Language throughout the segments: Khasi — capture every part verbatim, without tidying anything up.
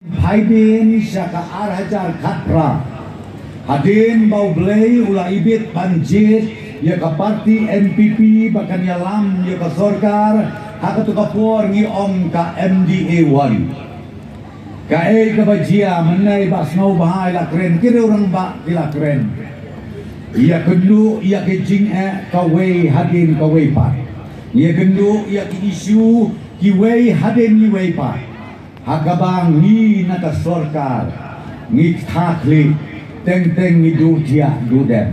Bhaidien sha ka ar hajar khatphra. Hadien ba U Blei u la ibit ban jied ïa ka parti N P P ba kan ïalam ïa ka sorkar, ha katu ka por ngi ong ka M D A one. Kaei kaba jia mynne ba sngewbha ïa la kren, ki rangbah ki la kren. Ïa kynduh ïa ki jingeh kawei hadien kawei pat. Ïa kynduh ïa ki issue kiwei hadien kiwei pat. Ha kaba ngi na ka sorkar ngi kthah khlieh, teng teng ngi duh thiah duh dem.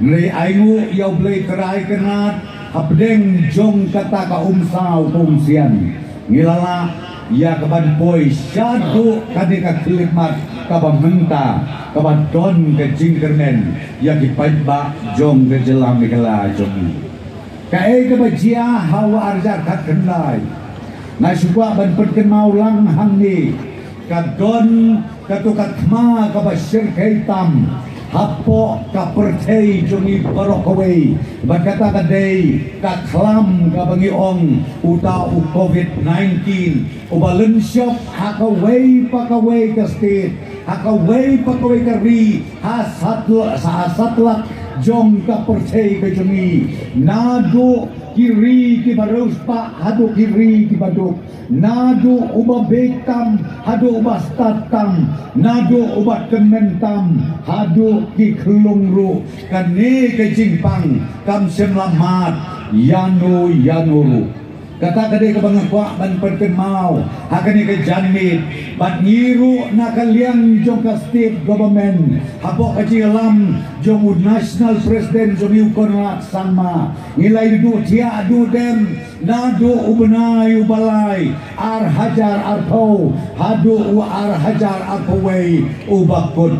Ngi ainguh ïa U Blei Trai Kynrad hapdeng jong kata ka umsaw ka umsian. Ngi la lah ïa ka ban poi shaduh kane ka khyllipmat kaba mynta, kaba don ka jingkyrmen ïa ki paidbah jong ka jylla Meghalaya jong ngi. Kaei kaba jia ha u ar hajar khatkhyndai. Nga shu kwah ban pynkynmaw lang hangne. Ka don katu ka thma kaba shyrkhei tam hapoh ka pyrthei jong ngi baroh kawei. Bad kata ka dei ka khlam kaba ngi ong uta u covid nineteen. Uba lynshop ha kawei pa kawei ka state, ha kawei pa kawei ka ri, ha satl-, ha satlak jong ka pyrthei ka jong ngi. Naduh ki ri kiba riewspah haduh ki ri kiba duk. Naduh uba bieit tam haduh uba stad tam. Naduh uba tymmen tam haduh ki khyllung ruh. Kane ka jingpang kam shym la mad ïano ïano ruh. Kata ka dei kaba nga kwah ban pynkynmaw ha kane ka janmiet. Bad ngi ruh na ka liang jong ka state government, hapoh ka jingïalam jong u National President jong ngi u Conrad Sangma, ngi la ïa duh thiah duh dem naduh u bnai uba lai ar hajar arphew haduh u ar hajar arphew wei uba kut.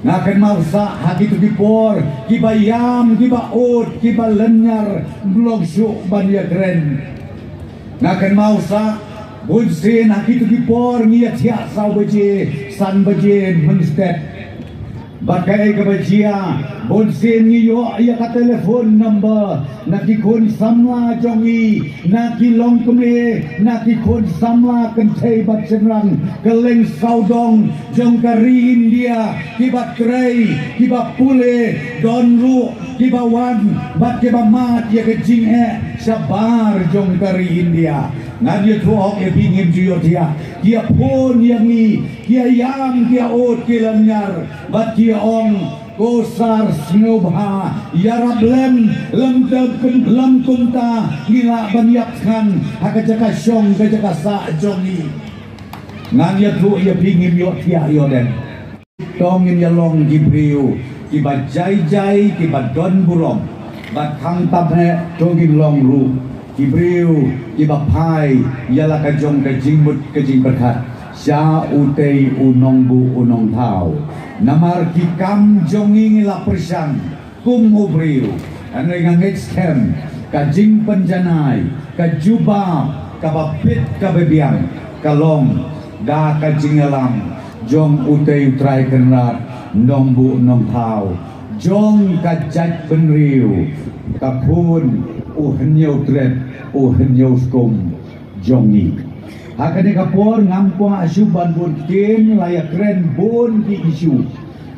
Nga kynmaw sah ha kitu ki por kiba ïam, kiba ud, kiba lynñiar, ym long shuh ban ïakren. Nga kynmaw sah bunsien ha kitu ki por ngi ïa thiah saw baje, san baje mynstep. Bad kaei kaba jia, bunsien ngi ïoh ïa ka telephone number na ki khun samla jong ngi, na ki longkmie, na ki khun samla kynthei bad shynrang kylleng sawdong jong ka ri India, kiba trei, kiba pule, don ruh kiba wan bad kiba mad ïa ka jingeh shabar jong ka ri India. Ngan ïathuh hok ïa phi, ngim ju ïohthiah. Ki ïa phone ïa ngi, ki ïa ïam, ki ïa ud, ki lynñiar bad ki ïa ong, ko sir sngewbha ïarap lem, lem kum-, lem kumta ngi lah ban ïap thngan ha ka jaka shong, ka jaka sah jong ngi. Ngan ïathuh ïa phi, ngim ïohthiah ïoh dem. To ngin ïa long ki briew kiba jai jai, kiba don burom. Bad khamtam eh to ngin long ruh ki briew kiba phai ïa la ka jong ka jingmut ka jingpyrkhat sha utei u nongbuh u nongthaw. Namar ki kam jong ngi ngi la pyrshang kum u briew. Hynrei nga ngeit skhem ka jingpynjanai, ka jubab kaba bit kaba biang ka long da ka jingïalam jong utei u Trai Kynrad nongbuh nongthaw jong ka jaitbynriew, ka khun u Hynñiewtrep, Trep u Hynñiewskum jong ngi. Ha kane ka por ngam kwah shuh ban bun ktien, la ïakren bun ki issue.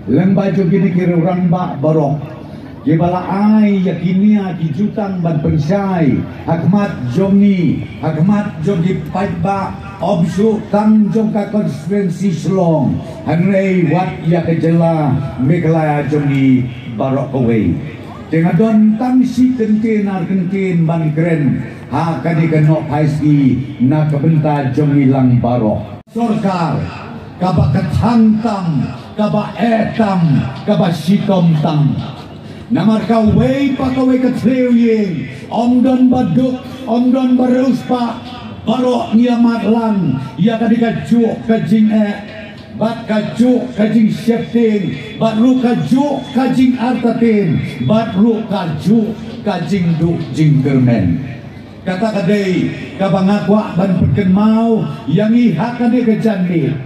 Lyngba jong kine ki rangbah baroh kiba la ai ïa kine ki jutang ban pynshai ha khmat jong ngi, ha khmat jong ki paidbah, ym shuh tang jong ka constituency Shillong, hynrei wat ïa ka jylla Meghalaya jong ngi baroh kawei. Te nga don tang shi kyntien ar kyntien ban kren ha kane ka Nohphaisngi na ka bynta jong ngi lang baroh. Sorkar kaba kthang tam, kaba eh tam, kaba shitom tam. Namar kawei pa kawei ka thliew ïing, ym don ba duk, ym don ba riewspah, baroh ngi ïa mad lang ïa kane ka juk ka jingeh, bad ka juk ka jingsheptieng, bad ruh ka juk ka jingartatien, bad ruh ka juk ka jingduh jingkyrmen. Kata ka dei kaba nga kwah ban pynkynmaw ïa ngi ha kane ka janmiet.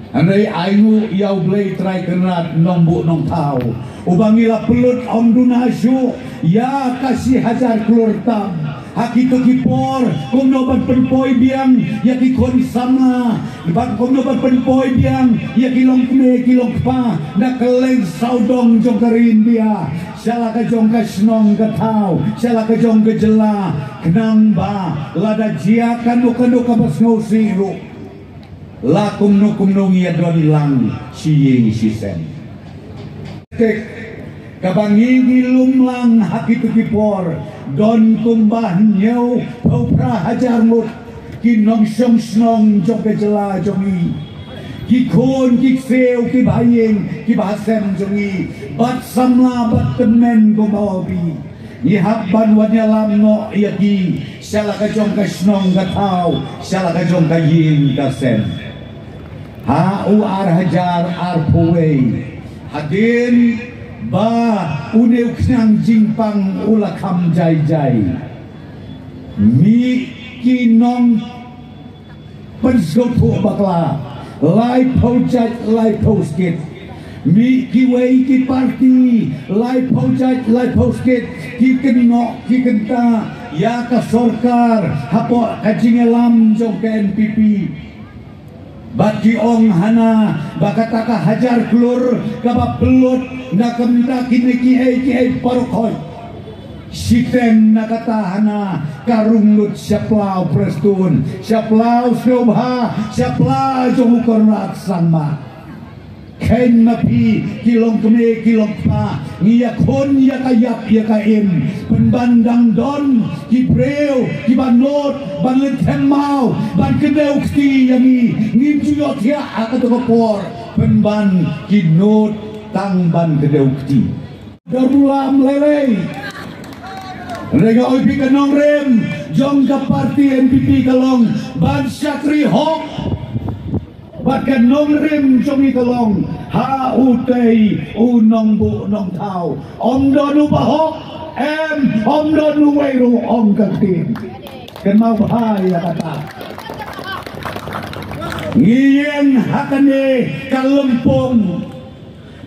Hynrei ainguh ïa U Blei Trai Kynrad nongbuh nongthaw, uba ngi la pynlut ym duna shuh ïa ka shi hajar klur tam, Ha kito ki por, kumno ban pynpoi biang ïa ki khun samla, bad kumno ban pynpoi biang ïa ki longkmie ki longkpa na kylleng sawdong jong ka ri India, sha la ka jong ka shnong ka thaw, sha la ka jong ka jylla, khnang ba lada jia kano kano kaba sngewsih ruh, la kumno kumno ngi ïa don lang shi ïing shi sem. Kaba ngi ngi lum lang ha kito ki por, don kumba hynñiew phew phra hajar ngut ki nongshong shnong jong ka jylla jong ngi, ki khun ki ksiew, ki bahaïing ki bahasem jong ngi, bad samla bad tymmen kumba u Bha, ngi hap ban wan ïalam noh ïa ki sha la ka jong ka shnong ka thaw, sha la ka jong ka ïing ka sem. Ha u ar hajar arphew wei, hadien ba une u khñiang jingpang u la kham jai jai, mih ki nongpynsngewthuh bakla laiphew jait laiphew skit, mih kiwei ki parti laiphew jait laiphew skit, ki kynnoh ki kynta ïa ka sorkar hapoh ka jingïalam jong ka N P P. Bad ki ong hana ba kata ka hajar klur kaba pynlut na ka bynta kine kiei kiei baroh khoit, shiteng na kata hana ka rung lut shapla u Prestone, shapla u Sniawbha, shapla jong u Conrad Sangma. Kheiñ ma phi ki longkmie ki longkpa, ngi ïakhun ïa ka ïap ïa ka im, pynban dang don ki briew kiba nud ban lynthem maw, ban kdew kti ïa ngi. Ngim ju ïohthiah ha kato ka por, pynban ki nud tang ban kdew kti. Dor bulam lei lei. Hynrei nga ong ïa phi, ka nongrim jong ka parti N P P ka long ban shakri hok. Bad ka nongrim jong ngi ka long ha utei u nongbuh nongthaw. Ym don uba hok, em, ym don uwei ruh ong ka ktien. Kynmaw bha ïa kata. Ngi ïeng ha kane ka lympung.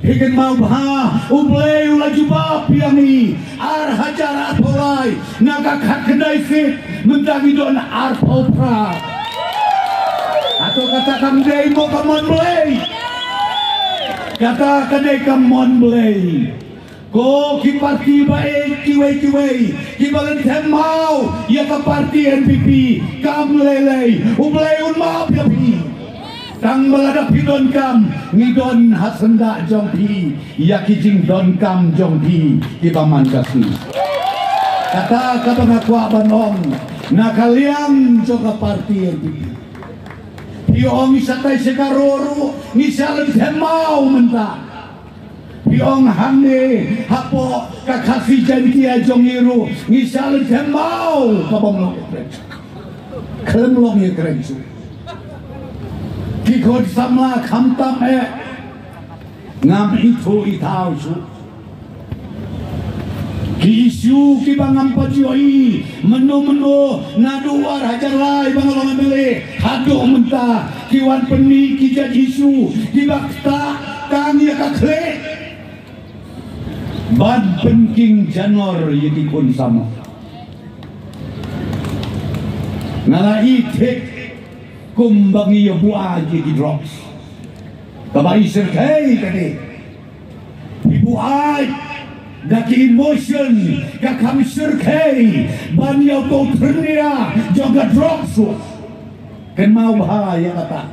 Phi kynmaw bha, U Blei u la jubab ïa ngi ar hajar arphew lai, na ka khatkhyndai seat, mynta ngi don arphew phra. Hato kata kam dei mo ka mon Blei? Kata ka dei ka mon Blei. Ko ki parti ba ïeit kiwei kiwei kiba lynthem maw ïa ka parti N P P, kam lei lei, U Blei un map ïa phi. Tang ba lada phi donkam, ngi don ha syndah jong phi ïa ki jingdonkam jong phi kiba man ka sngi. Kata kaba nga kwah ban ong na ka liang jong ka parti N P P. Phi ong shatai sha ka ro ruh ngi shah lynthem maw mynta. Phi ong hangne hapoh ka Khasi Jaiñtia jong ngi ruh ngi shah lynthem maw, ka bym long ïakren. Khlem long ïakren shuh. Ki khun samla khamtam eh ngam ithuh ithaw shuh. Ki issue kiba ngam pat ïohi mynno mynno naduh ar hajar lai ba nga long M L A haduh mynta, ki wan pynmih ki jait issue kiba ktah tang ïa ka khlieh ban pynking janor ïa ki khun samla. Nga la ïeit thik kumba ngi ïabuaid ïa ki drugs. Kaba i syrkhei ka dei, phi buaid da ki emotion, ka kham syrkhei ban ïa u to thyrnia jong ka drugs. Kynmaw bha ïa kata.